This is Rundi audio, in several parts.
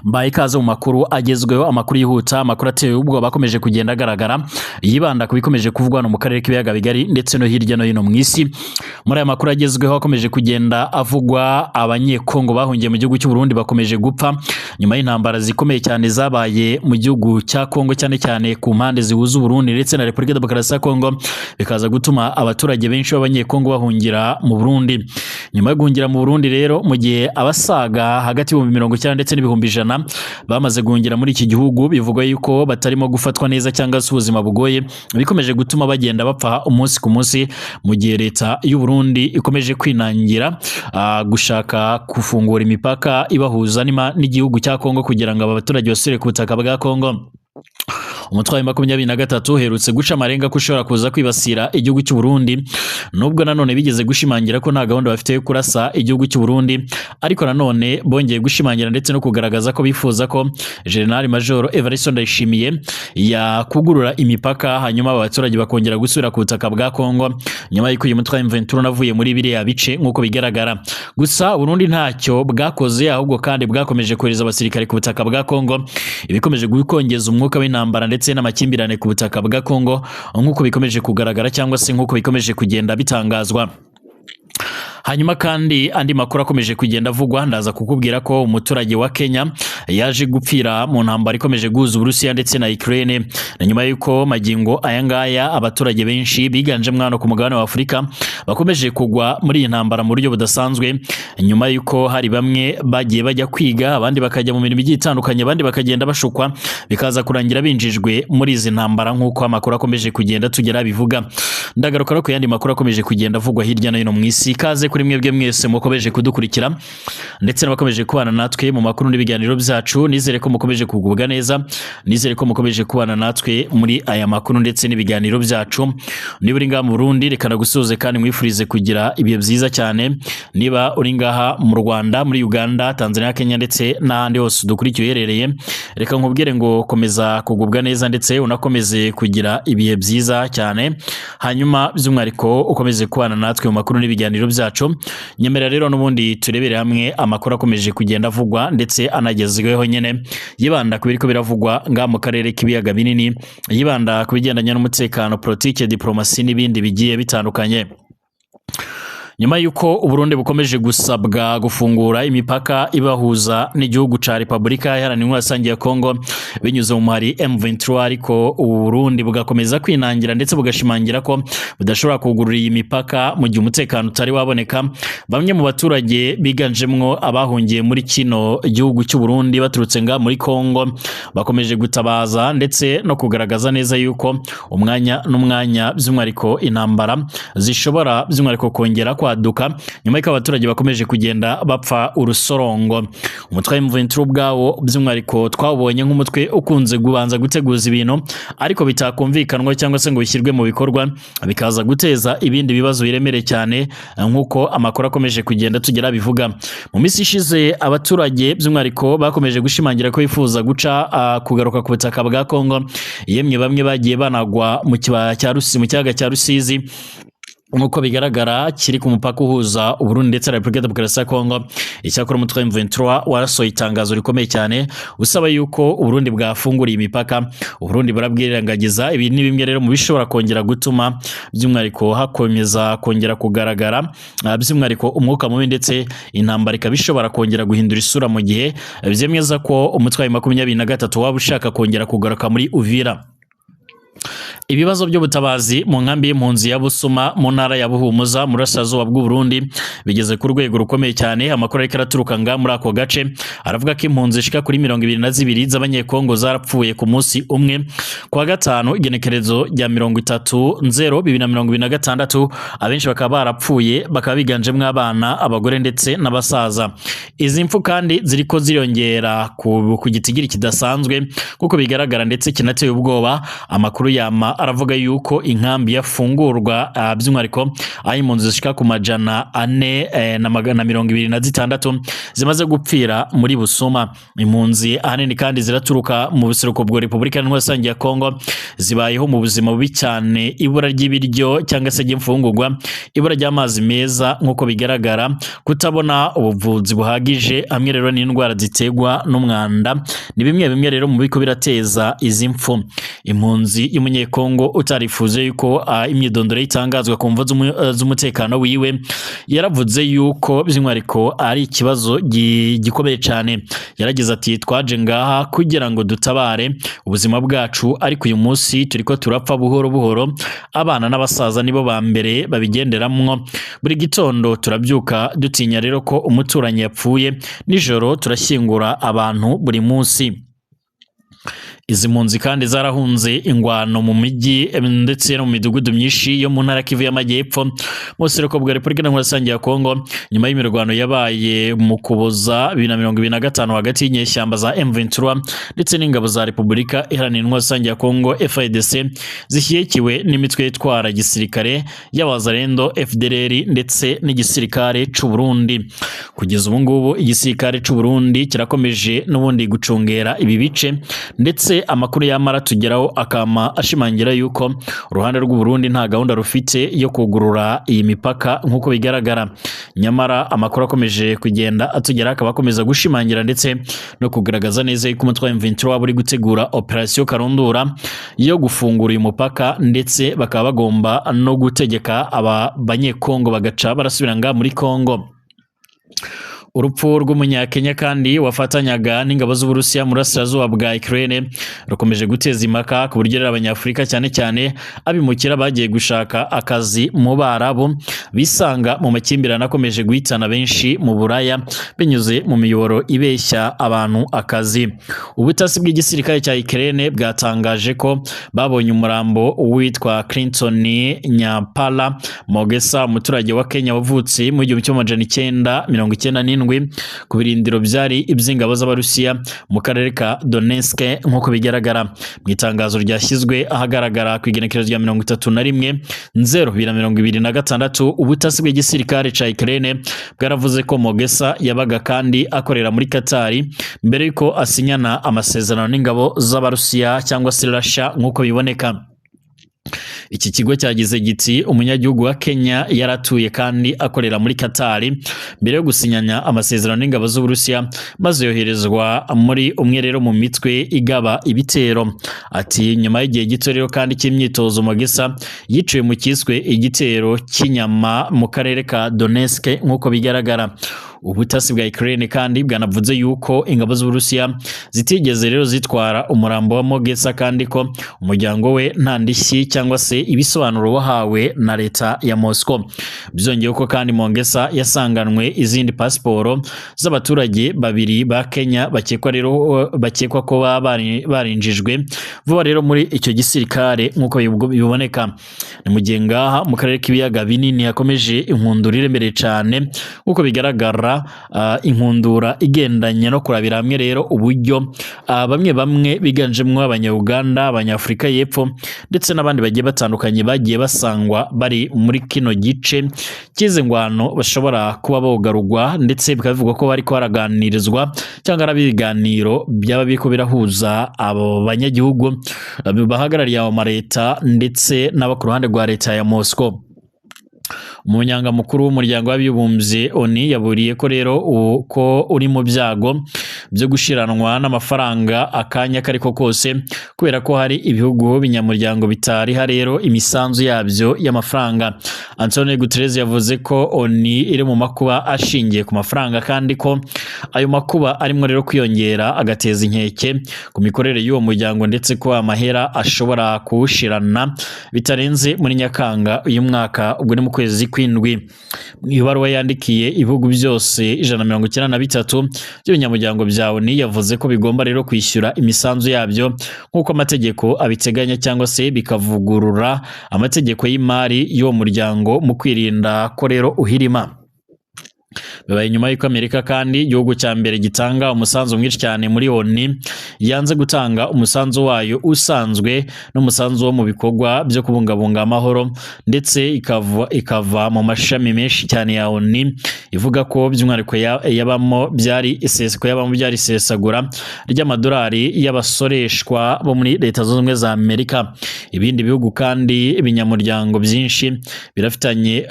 Mbaye ikaze mu makuru agezweho, amakuru yihuta, amakuru ateye ubwoba akomeje kugenda agaragara, yibanda ku bikomeje kuvugwa hano mu karere k'ibiyaga bigari ndetse no hirya no hino mu isi. Muri aya makuru agezweho akomeje kugenda avugwa, abanyekongo bahungiye mu gihugu cy'u Burundi bakomeje gupfa nyuma y'intambara zikomeye cyane zabaye mu gihugu cya Kongo, cyane cyane ku mpande zihuza u Burundi ndetse na Repubulika Demokarasi ya Kongo, bikaza gutuma abaturage benshi b'abanyekongo bahungira mu Burundi. Nyuma yo guhungira mu Burundi rero, mu gihe abasaga hagati y'ibihumbi 90 ndetse n'ibihumbi 100 bamaze guhungira muri iki gihugu, bivugwa yuko batarimo gufatwa neza cyangwa se ubuzima bugoye bikomeje gutuma bagenda bapfa umunsi ku munsi, mu gihe leta y'u Burundi ikomeje kwinangira gushaka gufungura imipaka ibahuza n'igihugu cya Kongo kugira ngo aba baturage basubire ku butaka bwa Kongo. Umutwe wa 23 uherutse guca amarenga ko ushobora kuza kwibasira igihugu cy'u Burundi, nubwo nanone bigeze gushimangira ko nta gahunda bafite yo kurasa igihugu cy'u Burundi, ariko nanone bongeye gushimangira ndetse no kugaragaza ko bifuza ko General Major Evariste Ndayishimiye yakugurura imipaka, hanyuma aba baturage bakongera gusubira ku butaka bwa Kongo nyuma y'uko uyu mutwe wa M23 unavuye muri biriya bice nk'uko bigaragara. Gusa Burundi ntacyo bwakoze, ahubwo kandi bwakomeje kohereza abasirikare ku butaka bwa Kongo, ibikomeje gukongeza umwuka w'intambara ndetse n'amakimbirane ku butaka bwa Kongo nk'uko bikomeje kugaragara cyangwa se nk'uko bikomeje kugenda bitangazwa. Hanyuma kandi andi makuru akomeje kugenda avugwa, ndaza kukubwira ko umuturage wa Kenya yaje gupfira mu ntambara ikomeje guhuza Uburusiya ndetse na Ukraine, na nyuma y'uko magingo aya ngaya abaturage benshi biganjemo hano ku mugabane wa Afurika bakomeje kugwa muri iyi ntambara mu buryo budasanzwe, nyuma y'uko hari bamwe bagiye bajya kwiga, abandi bakajya mu mirimo igiye itandukanye, abandi bakagenda bashukwa, bikaza kurangira binjijwe muri izi ntambara nk'uko amakuru akomeje kugenda tugera bivuga. Ndagaruka no ku yandi makuru akomeje kugenda avugwa hirya no hino mu isi. Ikaze kuri mwebwe mwese mukomeje kudukurikira ndetse n'abakomeje kubana natwe mu makuru n'ibiganiro byacu. Nizere ko mukomeje kugubwa neza, nizere ko mukomeje kubana natwe muri aya makuru ndetse n'ibiganiro byacu. Niba uri ngaha mu Burundi, reka nagusuhuze kandi mwifurize kugira ibihe byiza cyane. Niba uri ngaha mu Rwanda, muri Uganda, Tanzania, Kenya ndetse n'ahandi hose udukurikiye uherereye, reka nkubwire ngo komeza kugubwa neza ndetse unakomeze kugira ibihe byiza cyane, hanyuma by'umwihariko ukomeze kubana natwe mu makuru n'ibiganiro byacu. Nyemera rero n'ubundi turebere hamwe amakuru akomeje kugenda avugwa ndetse anagezweho nyene, yibanda ku biriko biravugwa ngaha mu karere k'ibiyaga binini, yibanda ku bigendanye n'umutekano, politike, diplomasi n'ibindi bigiye bitandukanye. Nyuma y'uko Uburundi bukomeje gusabwa gufungura imipaka ibahuza n'igihugu ca Repubulika Iharanira Intwaro Rusange ya Kongo binyuze mu muhari M23, ariko Uburundi bugakomeza kwinangira ndetse bugashimangira ko budashobora kugurura iyi mipaka mu gihe umutekano utari waboneka, bamwe mu baturage biganjemwo abahungiye muri kino gihugu cy'u Burundi baturutse nga muri Kongo bakomeje gutabaza ndetse no kugaragaza neza yuko umwanya n'umwanya by'umwihariko intambara zishobora by'umwihariko kongera kwaduka nyuma y'uko abaturage bakomeje kugenda bapfa urusorongo. Umutwe wa M23 ubwawo by'umwihariko twawubonye nk'umutwe ukunze kubanza guteguza ibintu ariko bitakumvikanwa cyangwa se ngo bishyirwe mu bikorwa, bikaza guteza ibindi bibazo biremereye cyane nk'uko amakuru akomeje kugenda tugera bivuga. Mu minsi ishize abaturage by'umwihariko bakomeje gushimangira ko bifuza guca kugaruka ku butaka bwa Kongo, yemwe bamwe bagiye banagwa mu kibaya cya Rusizi, mu kiyaga cya Rusizi nk'uko bigaragara kiri ku mupaka uhuza Uburundi ndetse na Repubulika Demokarasi ya Kongo. Icyakora umutwe wa M23 warasohoye itangazo rikomeye cyane usaba yuko Uburundi bwafunguriye imipaka, Uburundi burabwirengagiza. Ibi ni bimwe rero mu bishobora kongera gutuma by'umwihariko hakomeza kongera kugaragara by'umwihariko umwuka mubi ndetse intambara ikaba ishobora kongera guhindura isura mu gihe byemeza ko umutwe wa 23 waba ushaka kongera kugaruka muri Uvira. Ibibazo by'ubutabazi mu nkambi y'impunzi ya Busuma mu ntara ya Buhumuza mu burasirazuba bw'u Burundi bigeze ku rwego rukomeye cyane. Amakuru ariko araturuka nga muri ako gace aravuga ko impunzi zishika kuri 22 z'abanyekongo zarapfuye ku munsi umwe kuwa gatanu, igenekerezo rya 30/0/2026, abenshi bakaba barapfuye, bakaba biganjemwo abana, abagore ndetse n'abasaza. Izi mfu kandi ziriko ziriyongera ku gitigiri kidasanzwe kuko bigaragara ndetse kinateye ubwoba. Amakuru yama aravuga yuko inkambi yafungurwa, by'umwihariko aho impunzi zishika ku 400 na 126 zimaze gupfira muri Busuma. Impunzi ahanini kandi ziraturuka mu buseruko bwa Repubulika Iharanira Rusange ya Kongo, zibayeho mu buzima bubi cyane, ibura ry'ibiryo cyangwa se ry'imfungurwa, ibura ry'amazi meza nk'uko bigaragara, kutabona ubuvuzi buhagije, hamwe rero n'indwara ziterwa n'umwanda ni bimwe bimwe rero mu biko birateza izi mfu. Impunzi y'umunyekongo utarifuje yuko imyidondoro ye itangazwa ku mvo z'umutekano wiwe, yaravuze yuko by'umwihariko ari ikibazo gikomeye cyane. Yaragize ati: "Twaje ngaha kugira ngo dutabare ubuzima bwacu, ariko uyu munsi turiko turapfa buhoro buhoro. Abana n'abasaza nibo ba mbere babigenderamwo. Buri gitondo turabyuka dutinya rero ko umuturanyi yapfuye, nijoro turashyingura abantu buri munsi." Izi mpunzi kandi zarahunze ingwano mu mijyi ndetse no mu midugudu myinshi yo mu ntara Kivu y'Amajyepfo mu buseruko bwa Repubulika Iharanira Rusange ya Kongo, nyuma y'imirwano yabaye mu Kuboza 2025 hagati y'inyeshyamba za M23 ndetse n'ingabo za Repubulika Iharanira Rusange ya Kongo FARDC, zishyigikiwe n'imitwe yitwara gisirikare y'Abazalendo, FDLR ndetse n'igisirikare c'u Burundi. Kugeza ubu ngubu igisirikare c'u Burundi kirakomeje n'ubundi gucungera ibi bice, ndetse amakuru yamara tugeraho akama ashimangira yuko uruhande rw'u Burundi nta gahunda rufite yo kugurura iyi mipaka nk'uko bigaragara. Nyamara amakuru akomeje kugenda atugeraho akaba akomeza gushimangira ndetse no kugaragaza neza yuko umutwe wa M23 waba uri gutegura operation Karundura yo gufungura uyu mupaka, ndetse bakaba bagomba no gutegeka aba banyekongo bagaca barasubira ngaha muri Kongo. Urupfu rw'umunyakenya kandi wafatanyaga n'ingabo z'Uburusiya mu burasirazuba bwa Ukraine rukomeje guteza impaka, ku buryo rero Abanyafurika, cyane cyane abimukira bagiye gushaka akazi mu Barabu, bisanga mu makimbirane akomeje guhitana benshi mu Buraya binyuze mu miyoboro ibeshya abantu akazi. Ubutasi bw'igisirikare cya Ukraine bwatangaje ko babonye umurambo witwa Clinton Nyampala Mogesa, umuturage wa Kenya wavutse mu 1997, ku birindiro byari iby'ingabo z'Abarusiya mu karere ka Donetsk nk'uko bigaragara mu itangazo ryashyizwe ahagaragara ku igenekerezo rya 31/0/2026. Ubutasi bw'igisirikare ca Ukraine bwaravuze ko Mogesa yabaga kandi akorera muri Qatar mbere yuko asinyana amasezerano n'ingabo z'Abarusiya cyangwa se Russia nk'uko biboneka. Iki kigo cyagize giti: "Umunyagihugu wa Kenya yaratuye kandi akorera muri Qatar mbere yo gusinyanya amasezerano n'ingabo z'Uburusiya, maze yoherezwa muri umwe rero mu mitwe igaba ibitero." Ati: "Nyuma y'igihe gito rero kandi cy'imyitozo, Mogesa yiciwe mu kiswe igitero cy'inyama mu karere ka Donetsk nk'uko bigaragara." Ubutasi bwa Ukraine kandi bwanavuze yuko ingabo z'Uburusiya zitigeze rero zitwara umurambo wa Mogesa, kandi ko umuryango we nta ndishyi cyangwa se ibisobanuro wahawe na leta ya Moscow. Byongeyeho ko kandi Mogesa yasanganwe izindi pasiporo z'abaturage babiri ba Kenya bakekwa rero bakekwa ko baba barinjijwe vuba rero muri icyo gisirikare nk'uko biboneka. Ni mu gihe ngaha mu karere k'ibiyaga binini hakomeje inkundura iremereye cyane nk'uko bigaragara, inkundura igendanye no kurabira hamwe rero uburyo bamwe bamwe biganjemo Abanya-Uganda, Abanyafurika y'Epfo ndetse n'abandi bagiye batandukanye bagiye basangwa bari muri kino gice cy'izi ngwano bashobora kuba bogarurwa, ndetse bikaba bivugwa ko bariko baraganirizwa cyangwa ari ibiganiro byaba biriko birahuza abo banyagihugu bahagarariye ayo maleta ndetse n'abo ku ruhande rwa leta ya Moscow. Umunyangamukuru w'umuryango w'abibumbye ONU yaburiye ko rero ko uri mu byago byo gushiranwa n'amafaranga akanya kariko kose, kubera ko hari ibihugu binyamuryango bitariha rero imisanzu yabyo y'amafaranga. Antonio Guterres yavuze ko ONU iri mu makuba ashingiye ku mafaranga, kandi ko ayo makuba arimo rero kwiyongera agateza inkeke ku mikorere y'uwo muryango, ndetse ko amahera ashobora kuwushirana bitarenze muri Nyakanga uyu mwaka, ubwo ni mu kwezi kw'indwi. Mu ibaruwa yandikiye ibihugu byose 193 by'abanyamuryango bya ONU, yavuze ko bigomba rero kwishyura imisanzu yabyo nk'uko amategeko abiteganya, cyangwa se bikavugurura amategeko y'imari y'uwo muryango mu kwirinda ko rero uhirima. Bibaye nyuma y'uko Amerika kandi, igihugu cya mbere gitanga umusanzu mwinshi cyane muri ONU, yanze gutanga umusanzu wayo usanzwe n'umusanzu wo mu bikorwa byo kubungabunga amahoro, ndetse ikava mu mashami menshi cyane ya ONU, ivuga ko by'umwihariko yabamo byari iseseko, yabamo byari isesagura ry'amadolari y'abasoreshwa bo muri Leta Zunze Ubumwe za Amerika. Ibindi bihugu kandi ibinyamuryango byinshi birafitanye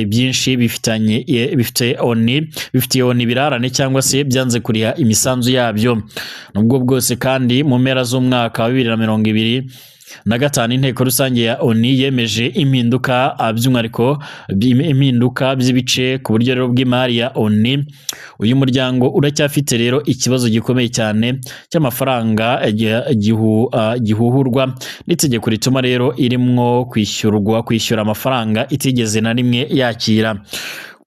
byinshi bifitanye bifite ONU, bifitiye ONU ibirarane cyangwa se byanze kuriha imisanzu yabyo. Nubwo bwose kandi, mu mpera z'umwaka wa 2025 inteko rusange ya ONU yemeje impinduka, by'umwihariko impinduka by'ibice ku buryo rero bw'imari ya ONU, uyu muryango uracyafite rero ikibazo gikomeye cyane cy'amafaranga gihuhurwa n'itegeko rituma rero irimwo kwishyura amafaranga itigeze na rimwe yakira.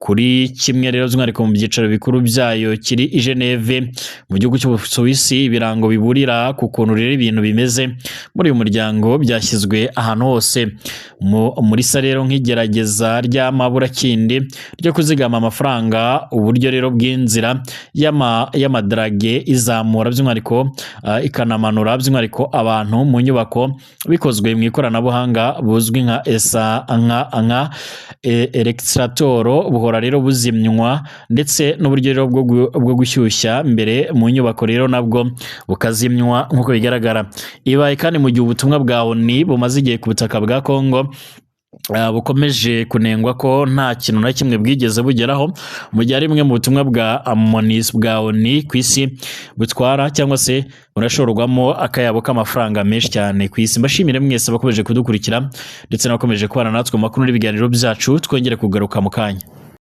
Kuri kimwe rero by'umwihariko mu byicaro bikuru byayo kiri i Geneve mu gihugu cy'Ubusuwisi, ibirango biburira ku kuntu rero ibintu bimeze muri uyu muryango byashyizwe ahantu hose muri sa rero nk'igerageza ry'amaburakindi ryo kuzigama amafaranga. Uburyo rero bw'inzira y'amadarage izamura by'umwihariko ikanamanura by'umwihariko abantu mu nyubako bikozwe mu ikoranabuhanga buzwi nka esa nka escalator buhora rero buzimywa, ndetse n'uburyo rero bwo gushyushya mbere mu nyubako rero nabwo bukazimywa nk'uko bigaragara. Ibaye kandi mu gihe ubutumwa bwa ONU bumaze igihe ku butaka bwa Congo bukomeje kunengwa ko nta kintu na kimwe bwigeze bugeraho, mu gihe ari bumwe mu butumwa bwa Amonis bwa ONU ku isi butwara cyangwa se burashorwamo akayabo k'amafaranga menshi cyane ku isi. Mbashimire mwese abakomeje kudukurikira ndetse n'abakomeje kubana natwe mu makuru n'ibiganiro byacu. Twongere kugaruka mu kanya.